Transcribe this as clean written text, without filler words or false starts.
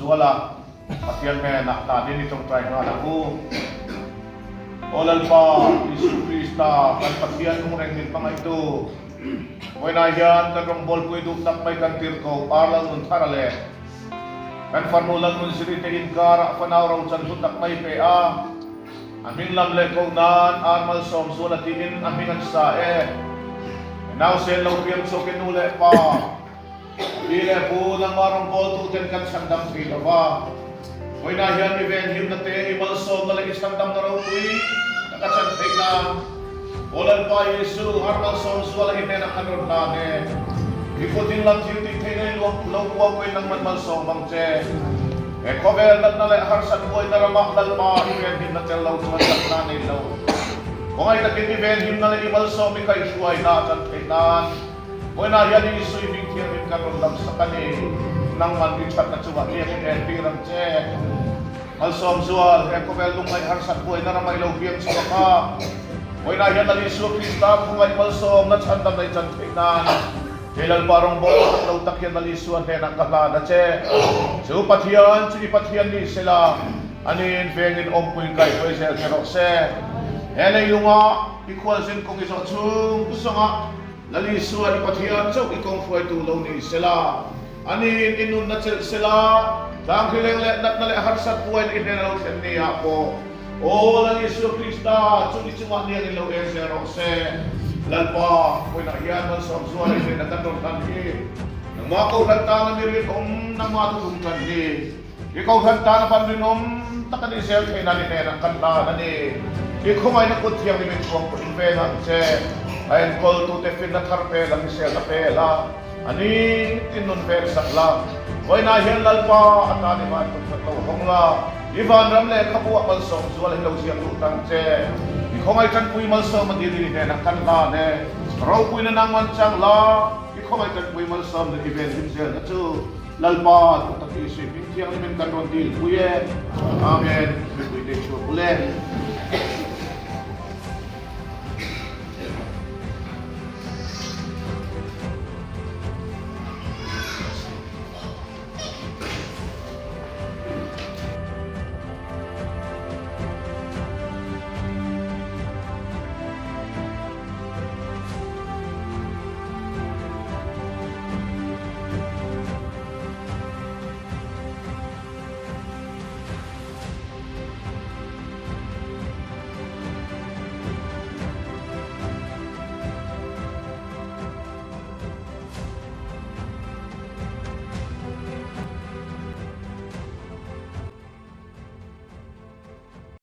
Zuala Pathian hnenah hnanin i tawngtai nghal ang u. Aw Lalpa, Isu Krista, kan Pathian nung reng min hmangaihtu, vawiinah hian kan rawngbawlpui duh tak mai kan tirhkoh Arlal Nunthara leh kan farnu Lalnunziri te inkarah fanau rochan hlu tak mai pe a, a hming lam leh koh nan Ar Malsawmzuala tiin a hming an sa e. Nausen lo piang chhuak i nu leh pa. Pi leh pu, nangmah rawngbawltuten kan chhandam thei lo va. Vawiinah hian mi venghimna te, i malsawmna leh i chhandamna ropui tak a chan theih nan Aw Lalpa Jesu, har malsawm zuala i hnenah kan rawn hlan e. I kut dinglam thil tih theihna i luang lo kuangkuin nangman malsawm vang che. He khawvel natna leh harsat buaina ramah Lalpa i venhimna tel lo chuan chakna a nei lo. Khawngaih takin i venhimna leh i malsawm i kaihhruaina a chan theih nan Vawiinah hian Isui hming thianghlim kan rawn lam sak a ni. Nangman i thatna chungah liakin en tir ang che. Malsawm zual, he khawvel lungngaih harsat buaina rama i lo piang chhuak a. Vawiinah hian Lal Isua Krista khawhngaih malsawmna chhandam nei chan theih nan kei Lalpa rawngbawlna tak lo tak hian Lal Isua hnenah ka hlan a che. Chu Pathian chu i Pathian ni sela, aniin vengin awmpui kaihruai zel che rawh se. He leilunga i khualzin kawng i zawh chhung zawngah Lal Isua i Pathian chauh i kawng hruaitu lo ni sela, aniin i nunna chelh sela, tlanghrileng leh natna leh harsat buaina i hnen a lo thlen ni ah pawh, Aw Lal Isua Krista, chu i chungah niang in lo en zel rawh se. Lalpa, vawiinah hian malsawm zual i hnena kan rawn hlan hi, nangmah kohhran tana mi rinawm, nangmah thuthum tan hi, I kohhran tana ban rinawm tak a nih zel theih nan i hnenah kan hlan a ni. I khawngaihna kut thianghlim in chuang pawh in veng ang che. A enkawltute finna thar pe la, hriselna pe la, a ni tin nun veng sak la. Vawiinah hian Lalpa atan i van kut khat lo hawng la, i vanram lehkhabu ah malsawm zual hi lo ziak lut ang che. I khawngaih tanpui malsawm a dil in i hnenah kan hlan e. Ropuina nang an chang la, i khawngaih tanpui malsawm leh i venhim zelna chu. Lalpa duh tak Isui hming thianghlimin kan rawn dil pui e. Amen. Mipui te chhuak ule.